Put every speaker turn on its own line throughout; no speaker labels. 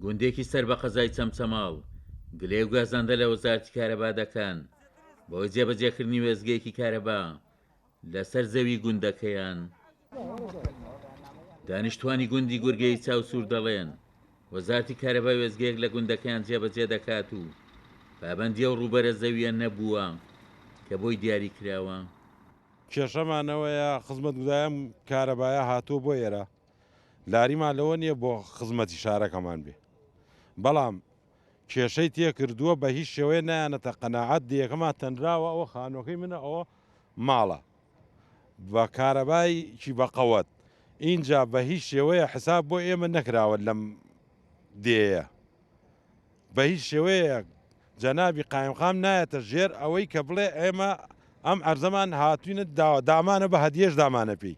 گوندێکی سەر بە قەزای چەمچەماڵ، گلەیی و گازاندە لە وەزارەتی کارەبا دەکەن بەهۆی جێبەجێکردنی وێستگەیەکی کارەبا لەسەر زەوی گوندەکەیان. دانیشتوانی گوندی گورگەی چاوسوور دەڵێن، وەزارەتی کارەبا وێستگەیەک لە گوندەکەیان جێبەجێ دەکات و پابەندی ئەو ڕووبەرە زەوییە نەبووە کە بۆی دیاری کراوە.
کێشەمان ئەوەیە خزمەتگوزاری ئەم کارەبایە هاتووە بۆ ئێرە، لاریمان لەوە نییە بۆ خزمەتی شارەکەمان بێ، بەڵام کێشەی تێکردووە بە هیچ شێوەیە نایانەتە قەناعەت دێیەکەمان تەنراوە ئەوە خانووەکەی منە ئەوە ماڵە بە کارەبایکی بەقەوەت ئینجا بە هیچ شێوەیە حساب بۆ ئێمە نەکراوە لەم دێیە بە هیچ شێوەیەک جەنابی قایمقام نایەتە ژێر ئەوەی کە بڵێ ئێمە ئەم عەرزەمان هاتوینە داوە دامانە بە هەدیەش دامانە پێی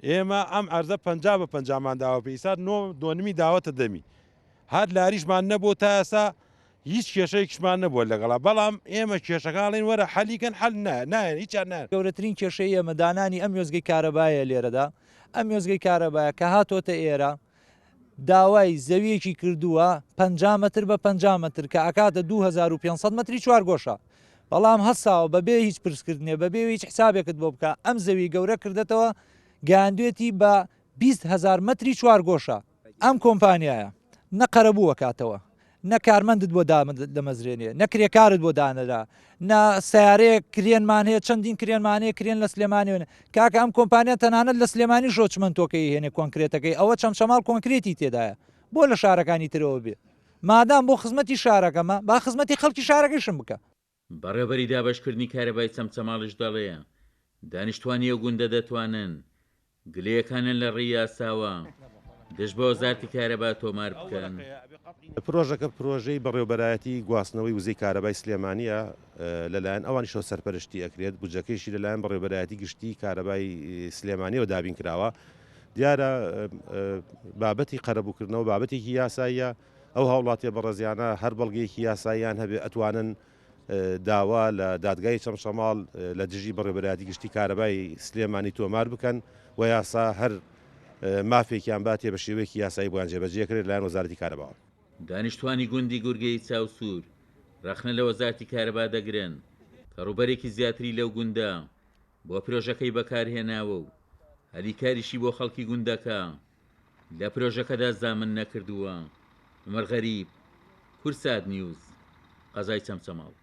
ئێمە ئەم عەرزە 50 بە پەنجامان داوە پێی ئیسا نۆ دۆنمی داوەتە دەمی هەر لاریشمان نەبوو تا ئێستا هیچ کێشەیەکیشمان نەبووە لەگەڵا بەڵام ئێمە کێشەکان ئەڵێین وەرە حەلی کەن حەل نایەن هیچیان نایەن.
گەورەترین کێشەی ئێمە دانانی ئەم وێستگەی کارەبایە لێرەدا، ئەم وێستگەی کارەبایە کە هاتۆتە ئێرە داوای زەویەکی کردووە 50 مەتر بە 50 مەتر کە ئەکاتە 2500 مەتری چوارگۆشە بەڵام هەستاوە بەبێ هیچ پرسکردنێ بەبێ هیچ حسابێکت بۆ بکە ئەم زەوی گەورە کردەتەوە گەیاندوێتی بە 20 هەزار مەتری چوارگۆشە. ئەم کۆمپانیایە نە قەرەبوو ئەکاتەوە، نە کارمەندت بۆ دادەمەزرێنێ، نە کرێکارت بۆ دانرا، نە سەیارەیەک کرێنمان هەیە، چەندین کرێنمان هەیە کرێن لە سلێمانی وێنە. کاکە ئەم کۆمپانیا تەنانەت لە سلێمانیشەوە چمەنتۆکەی هێنێ کۆنکرێتەکەی، ئەوە چەمچەماڵ کۆنکرێتی تێدایە، بۆ لە شارەکانی ترەوە بێ؟ مادام بۆ خزمەتی شارەکەمە، با خزمەتی خەڵکی شارەکەیشم بکا.
بەڕێوەبەری دابەشکردنی کارەبای چەمچەماڵیش دەڵێ، دانیشتوانی ئەو گوندە دەتوانن گلەیەکانیان لە ڕێی یاساوە دژ بە وەزارەتی کارەبا تۆمار بکەن.
پرۆژەکە پرۆژەی بەڕێوەبەرایەتی گواستنەوەی وزەی کارەبای سلێمانییە، لەلایەن ئەوانیشەوە سەرپەرشتی ئەکرێت، بودجەکەیشی لەلایەن بەڕێوەبەرایەتی گشتیی کارەبای سلێمانییەوە دابین کراوە. دیارە بابەتی قەرەبووکردنەوە بابەتێکی یاساییە، ئەو هاوڵاتیە بەڕێزیانە هەر بەڵگەیەکی یاساییان هەبێ ئەتوانن داوا لە دادگای چەمچەماڵ لە دژی بەڕێوەبەرایەتی گشتی کارەبای سلێمانی تۆمار بکەن و یاسا هەر مافێکیان باتێ بە شێوەیەکی یاسایی بۆیان جێبەجێ کرێت لەلایەن وەزارەتی کارەباوە.
دانیشتوانی گوندی گورگەی چاوسوور ڕەخنە لە وەزارەتی کارەبا دەگرن کە ڕووبەرێکی زیاتری لەو گوندە بۆ پرۆژەکەی بەکارهێناوە و هەلی کاریشی بۆ خەڵکی گوندەکە لە پرۆژەکەدا زامن نەکردووە. عومەر غەریب، کوردسات نیوز، قەزای چەمچەماڵ.